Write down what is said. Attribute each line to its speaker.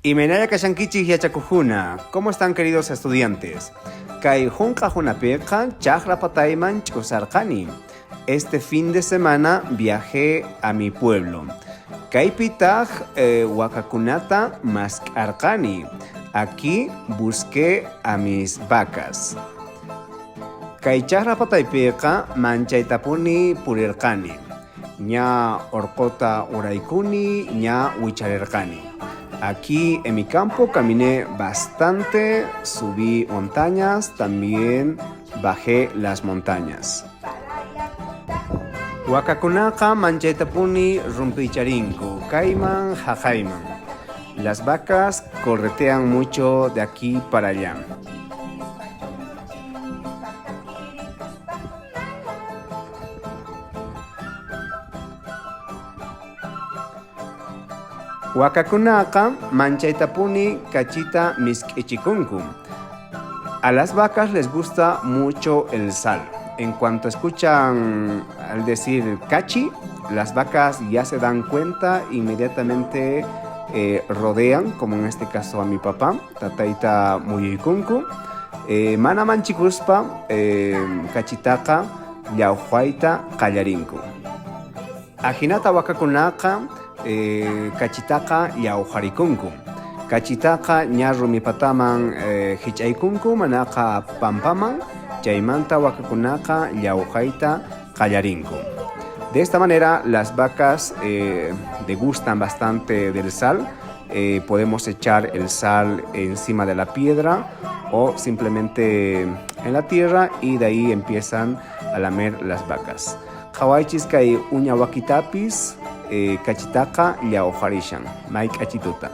Speaker 1: Imaynalla kashankichik yachakujuna, ¿cómo están queridos estudiantes? Kay hunk'ajunapiqa chaqra patayman ch'usarqani. Este fin de semana viajé a mi pueblo. Kaypitaq eh, wakakunata mask'arqani. Aquí busqué a mis vacas. Kay chaqra pataypiqa manchaytapuni purirqani. Ña orqota uraykuni, ña wicharerqani. Aquí en mi campo caminé bastante, subí montañas, también bajé las montañas. Wakakunaqa manchaytapuni rumpiycharinku, kayman jaqayman. Las vacas corretean mucho de aquí para allá. Wakakunaqa manchaytapuni kachita misk'ichikunku. A las vacas les gusta mucho el sal. En cuanto escuchan al decir cachi, las vacas ya se dan cuenta, inmediatamente eh, rodean, como en este caso a mi papá, tatayta muyuykunku. Eh, mana manchikuspa eh, kachitaqa llawjayta qallarinku. Ajinata wakakunaqa eh, kachitaqa llawjarikunku. Kachitaqa ña rumipataman eh, hich'aykunku manaqa pampaman, chaymanta wakakunaqa llawjayta qallarinku. De esta manera las vacas eh, degustan bastante del sal. Eh, podemos echar el sal encima de la piedra o simplemente en la tierra y de ahí empiezan a lamer las vacas. Qhawaychis kay uña wakitapis eh, kachitaqa llawjarishan, may k'achituta.